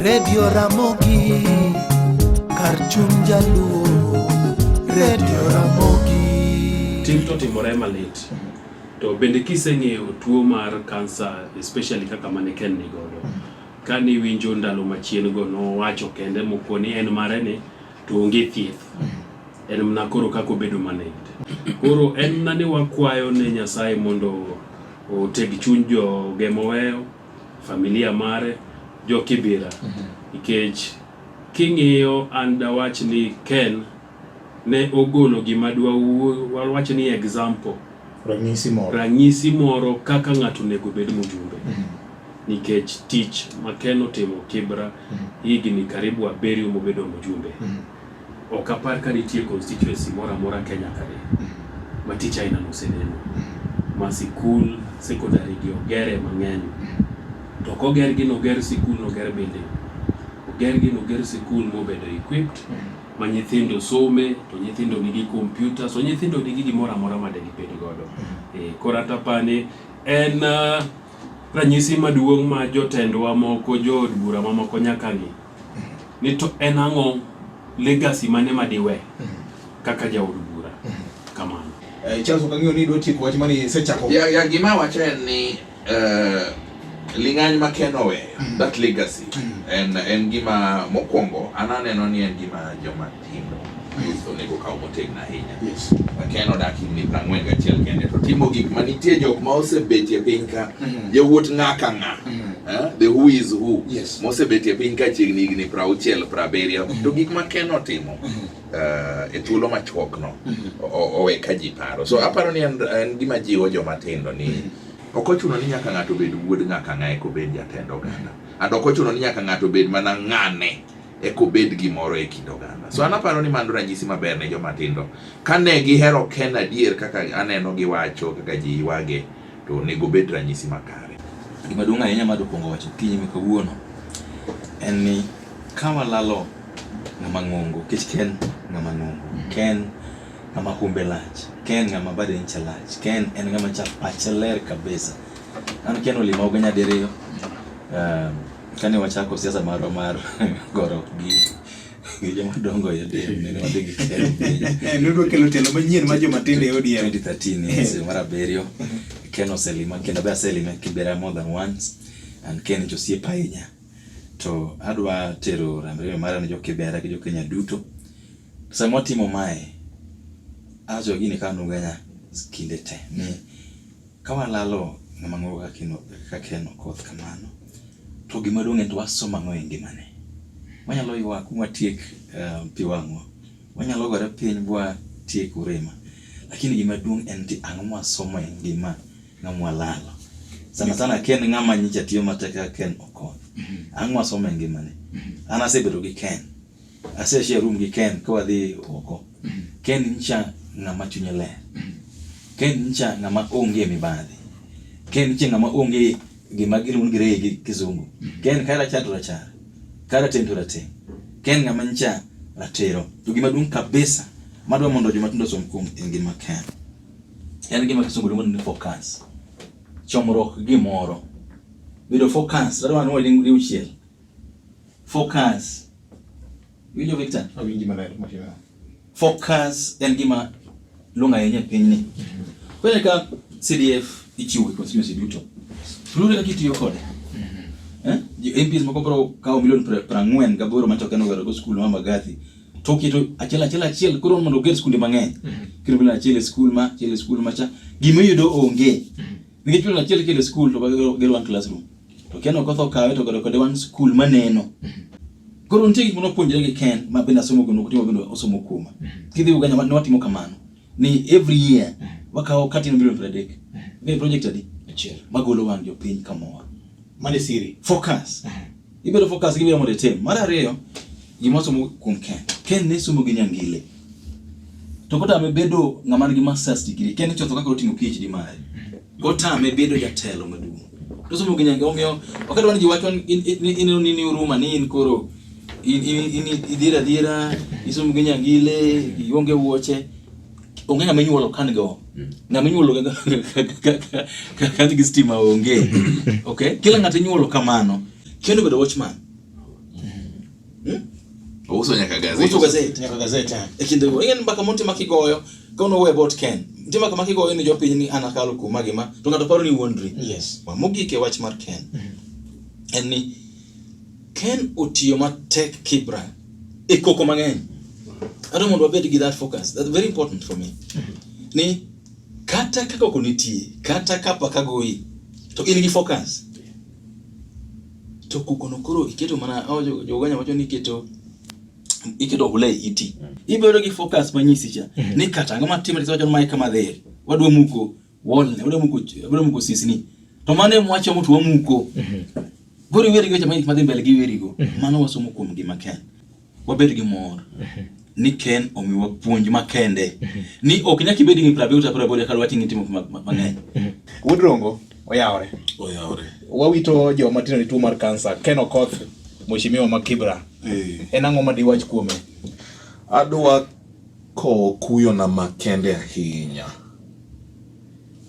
Radio Ramogi, kar chuny jaluo, Radio Ramogi. Tim to timore malit. To bende kiseng'eyo tuo mar kansa especially kaka mane Ken ni godo. Kane iwinjo ndalo machien go nowacho kende mokuo ni en mare ni to onge thieth. En mana koro kaka obedo managed. Koro en mana ni wakwayo ne Nyasaye mondo oteg chuny joge moweyo, familia mare, jo Kibira. Nikech king'iyo an dawach ni Ken ne ogolo gima dwa wawach ni example Ranyisi moro. Ranyisi moro kaka ng'ato onego bed mjumbe. Nikech tich ma Ken otimo Kibra higni karibu abiriyo mobedo mjumbe. Ok apar ka nitie constituency moro amora Kenya kae ma tich aina no oseneno. Ma sikul secondary gi ogere mang'eny. To koger gi noger sikul noger building. Oger gi noger sikul mobedo equipped ma nyithindo some to nyithindo nigi computers to nyithindo nigi gimoro amora ma degibed godo. Koro atapani en ranyisi maduong' ma jotendwa moko jood bura mamoko nyaka ng'i ni to en ang'o legacy mane madiwe kaka jaod bura kamano. Charles ok ang'eyo ni idwa tieko wach mane isechako. Ya, gima awacho en ni ling'any ma Ken oweyo, that legacy, en gima mokwongo an aneno ni en gima joma tindo youth onego kaw motegno ahinya. Ken odak higni 41 kende to timo gik ma nitie jok ma osebetie piny ka, yawuot ng'a ka ng'a, the who is who, mosebetie piny ka chiegni higni 60 70, to gik ma Ken otimo e thuolo machuok no owe ka ji paro. So aparo ni en gima jiwo joma tindo ni ok ochuno ni nyaka ng'ato obed wuod ng'a ka ng'a eka obed jatend oganda. And ok ochuno ni nyaka ng'ato obed mana ng'ane eka obed gimoro e kind oganda. So an aparo ni mano ranyisi maber ne joma tindo. Kane gihero Ken adier kaka aneno giwacho kaka ji ywage, to onego obed ranyisi makare. Gima duong' ahinya ma adwa wacho okinyi ma kawuono en ni ka walalo ng'ama ng'ongo, nikech Ken ng'ama ng'ongo, Ken ng'ama humbe lach, Ken ng'ama bade ncha lach, Ken en ng'ama cha pache ler kabisa. An Ken olima Ugenya nyadiriyo, kane wachako siasa marwa mar goro gi joma dongo e ODM, nene wadhi gi Ken. Nudwa kelo telo manyien mar joma tindo e ODM. 2013, yes, mar abiriyo. Ken oselima, kendo be aselime Kibera more than once, and Ken en osiepa ahinya. To adwa tero ramreme mara ne jo Kibera gi jo Kenya duto. Sama watimo mae, awacho gini ka an Ugenya kinde te ni ka walalo ng'ama ng'ongo kaka Ken Okoth kamano, to gima duong' en to wasomo ang'o e ngimane. Wanyalo ywak mwatiek pi wang'wa, wanyalo gore piny bwatiek urema, lakini gima duong' en ti ang'o mwasomo e ngima ng'ama walalo. Sana sana Ken ng'ama nyicha tiyo matek kaka Ken Okoth. Ang'o mwasomo e ngimane? An asebedo gi Ken. Ase share room gi Ken ka wadhi oko. Ken nyicha ng'ama chunye ler. Ken nyicha ng'ama onge mibadhi. Ken nyicha ng'ama onge gima giluongo ni grey gi kizungu. Ken ka rachar to rachar. Ka rateng' to rateng'. Ken ng'ama nyicha ratiro. To gima duong' kabisa madwa mondo joma tindo osom kuom e ngima Ken. En gima kisungu luongo ni focus. Chomruok gimoro. Bedo focus. Adwa ni waling' diuchiel. Focus. Iwinjo Victor? Awinji maler mheshimiwa. Focus en gima long'o ahinya e pinyni. Koro ka CDF ichiwo e constituency duto. Luwore kaka itiyo kode. MPs moko biro kawo milion 48 mancho Ken ogero go skul ma Mbagathi. To keto achiel achiel achiel koro mondo oger skunde mang'eny. Kelo milion achiel e skul ma, achiel e skul macha. Gima iyudo onge. Nikech milion achiel kelo e skul to gero one classroom. To Ken Okoth okawe to ogero kode one skul maneno. Koro nitie gik mane wapuonjre gi Ken ma bende asomo kuom Okotimo bende osomo kuoma. Kidhi Uganda ne watimo kamano. Ni every year wakawo katino milion 30. Ng'e project adi? Achiel. Magolo wang' jopiny kamoro. Mane siri. Focus. Ibedo focus gibiro mondo itim. Mar ariyo, gima wasomo kuom Ken. Ken ne somo gi Nyangile. To kotame bedo ng'ama nigi masters degree, Ken chotho kaka oting'o PhD mare. Kotame bedo jatelo maduong'. To somo gi Nyangile, omiyo ok adwa ni ji wachwa ni ineno ni ni ni in koro in in idhier adhiera, isomo gi Nyangile, ionge wuoche. Onge ng'ama inyuolo kan go. Ng'ama inyuolo ka nigi stima onge. Okay? Kila ng'ato inyuolo kamano. Ken obedo watchman. Ouso nyaka gazet. Ouso gazet. Nyaka gazet. Eh. E kinde go, ing'e mbaka moro ma kigoyo, ka ono about Ken. Nitie mbaka ma kigoyo ni jopiny ni an akalo kuma gi ma, to ng'ato paro ni wuondri. Yes. Mogik e wach mar Ken. En ni Ken otiyo matek Kibra e koko mang'eny. Adwa mondo wabed gi that focus. That's very important for me. Ni kata ka koko nitie, kata ka paka goyi, to in gi focus. To koko no koro iketo mana, oh, jo-Uganda wacho ni iketo ohula e iti. Ibedo gi focus manyisi cha ni kata ang'o matimre to iwacho ni mae kama dhiye. Wadwa muko wall ni, wadwa muko sisni. To mano ema wachomo to wamuko. Koro iweri gi weche ma madhi mbele gi iwerigo. Mano wasomo kuom gima Ken. Wabed gi mor ni Ken omiwa puonj makende. Ni ok nyaka ibed gi 70 kata 80 eka dwach ni itimo gik mang'eny. Wuod Rongo oyawore. Oyawore. Wawito joma tindo ni tuo mar kansa. Ken Okoth, mheshimiwa ma Kibra. En ang'o ma diwach kuome? Adwa kowo kuyona makende ahinya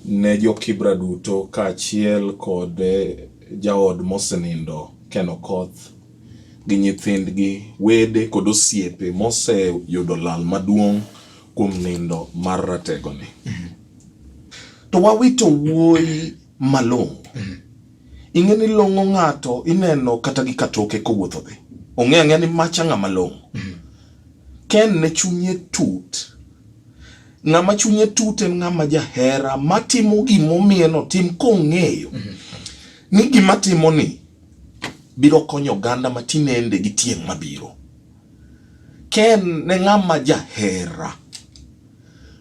ne jo Kibra duto kaachiel kod jaod mosenindo Ken Okoth gi nyithindgi, wede kod osiepe moseyudo lal maduong' kuom nindo mar rategoni. To wawito wuoyi malong'o. Ing'e ni long'o ng'ato ineno kata gi katoke kowuotho dhi. Ong'e ang'eya ni macha ng'ama long'o. Ken ne chunye tut. Ng'ama chunye tut en ng'ama jahera matimo gimomiye notim kong'eyo ni gima timo ni biro konyo oganda ma tinende gi tieng' mabiro. Ken ne ng'ama jahera.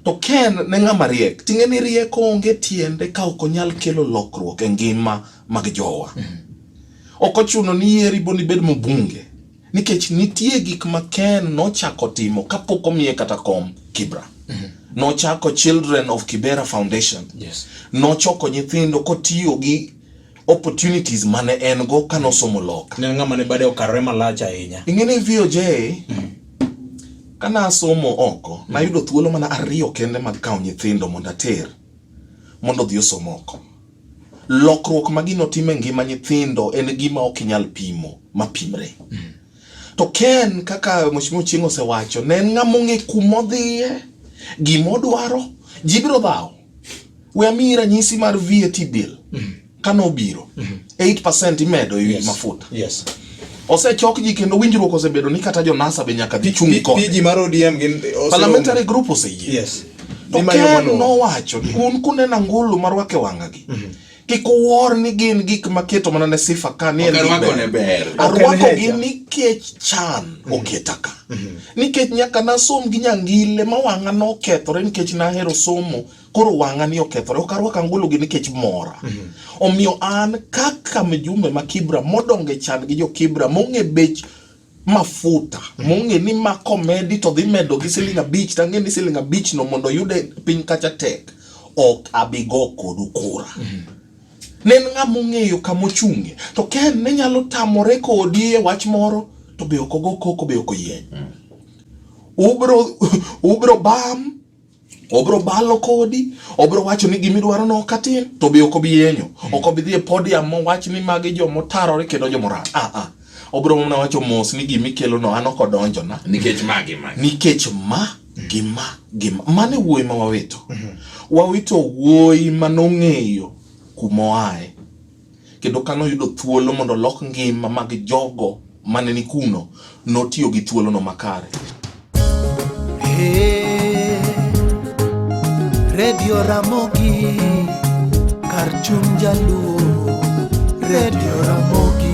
To Ken ne ng'ama riek. Ting'e ni rieko onge tiende ka ok onyal kelo lokruok e ngima mag jowa. Ok ochuno ni yieri bo nibed mbunge. Nikech nitie gik ma Ken nochako timo kapok omiye kata kom Kibra. Nochako Children of Kibera Foundation. Yes. Nochoko nyithindo kotiyo gi opportunities mane en go kanosomo loka. Ne ng'ama ne bade okarore malach ahinya. Ing'e ni VOJ kana asomo oko nayudo thuolo mana ariyo kende mag kawo nyithindo mondo ater mondo odhi osom oko. Lokruok ma gino timo e ngima nyithindo en gima ok inyal pimo mapimre. To Ken kaka Mheshimiwa Ochieng' osewacho ne en ng'ama ong'e kumodhiye, gimodwaro, ji biro dhawo. We amiyi ranyisi mar VAT bill kane obiro 8% imedo e wi mafuta. Yes. Osechok ji kendo winjruok osebedo ni kata jo-NASA be nyaka dhi chung' kode. PG mar ODM gin oseromo. Parliamentary group oseyie. Yes. To Ni mayo Ken maluwo. nowacho ni un kuneno angulu marwako e wang'a gi. Kik uwuor ni gin gik maketo mana ne sifa ka ni en Ok gik arwako ber. ne ber. Arwako gi hecha. nikech chan oketa ka. Nikech nyaka nasom gi nyangile ma wang'a nokethore nikech nahero somo koro wang'a ni okethore ok arwako angulu gi nikech mora. Omiyo an kaka mjumbe ma Kibra modongo e chan gi jo Kibra mong'e bech mafuta mong'e ni ma komedi to dhi medo gi siling 5 tang'e ni siling 5 no mondo oyude piny kacha tek ok abigo kodu kura. Ne en ng'ama ong'eyo kama ochung'e to Ken ne nyalo tamore kodi e wach moro to be ok ogo koko be ok oyieny. Ubro bam obro balo kodi obro wacho ni gimidwaro no ok atim to be ok obi yenyo ok obi dhi e podium mowach ni magi jomotarore kendo jomorang obro mana wacho mos ni gimikelo no an ok odonjona Nikech magi magi. nikech ma gi ma gi ma mano e wuoyi ma wawito wawito wuoyi manong'eyo kumoaye kendo kane oyudo thuolo mondo olok ngima mag jogo mane ni kuno notiyo gi thuolono makare. Hey, Radio Ramogi, kar chuny jaluo, Radio Ramogi.